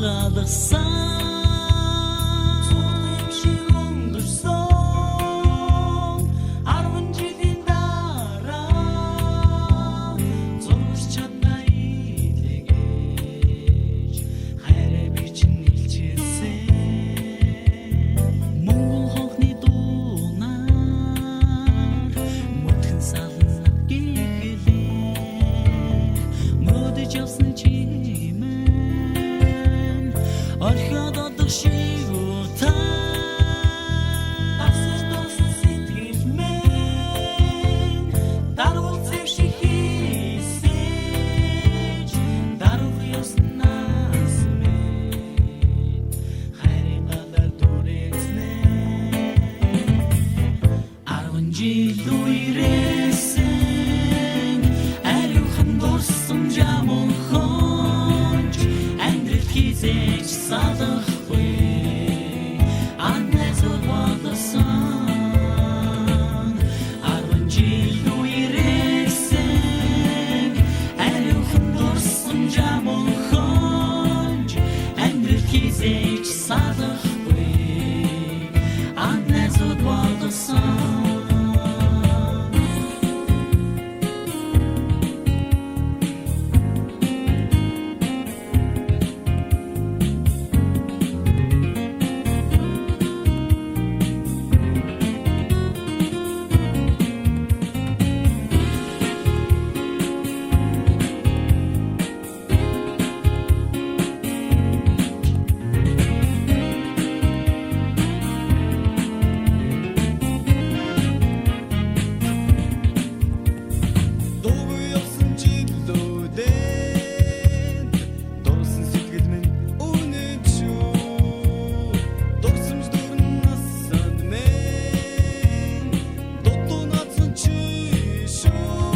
алгасан. Зурдаг юм шиг өнгөрсөн 10 жилийн дараа зурвас чамдаа илгээж хайраа би чинь илчилсэн. Монгол хонхны дуунаар мөтгөн сална гэлээ мөдөж явсан чимэн орхиод одох шиг утаа давсаж дууссан сэтгэл минь даруул зэв шиг хийсэж дарух ёснаас минь хайрын галаар дүрээзнэ. 10 жил үерээсэн ариухан дурсан жамун хонж амьдрал хизээж салахгүй анназууд болсон. 10 жил үерээсэн ариухан дурсан жамун хонж амьдрал хизээж салахгүй анназууд болсон. Дуугүй явсан жилүүдэд дурсан сэтгэл минь үнэн шүү. Дурсамж дүүрэн насанд минь дутуу наадсан чи шүү.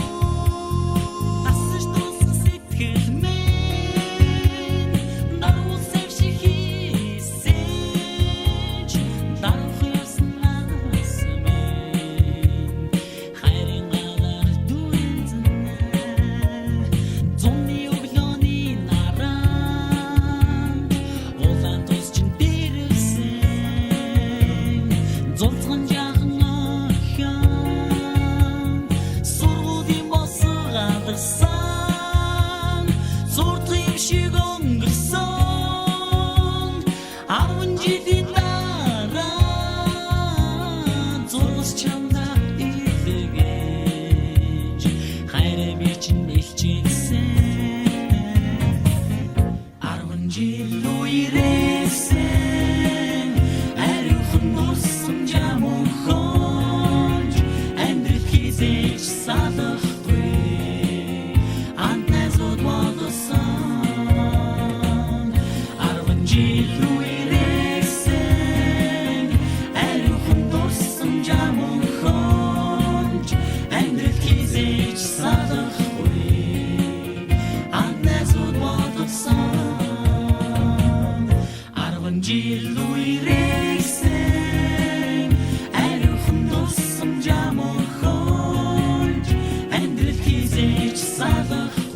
Дасаж дууссан сэтгэл минь даруул сэв шиг хийсэж дарух ёснаас минь хайрын галаар дүрэнзэнэ. Зуны өглөөний наранд улаан тус чинь дэрвсэн зулцхан жаахан охин сургуулийн босго алгасан зурдаг юм шиг өнгөрсөн 10 жилийн дараа зурвас чамдаа илгээж хайраа би чинь илчилсэн. 10 жил үерээсэн ариухан дурсан жамун хонж амьдрал хизээж салахгүй анназууд болсон. 10 жил үерээсэн ариухан дурсан жамун хонж амьдрал хизээж салахгүй анназууд болсон. 10 жил үерээсэн ариухан дурсан жамун хонж амьдрал хизээж салахгүй.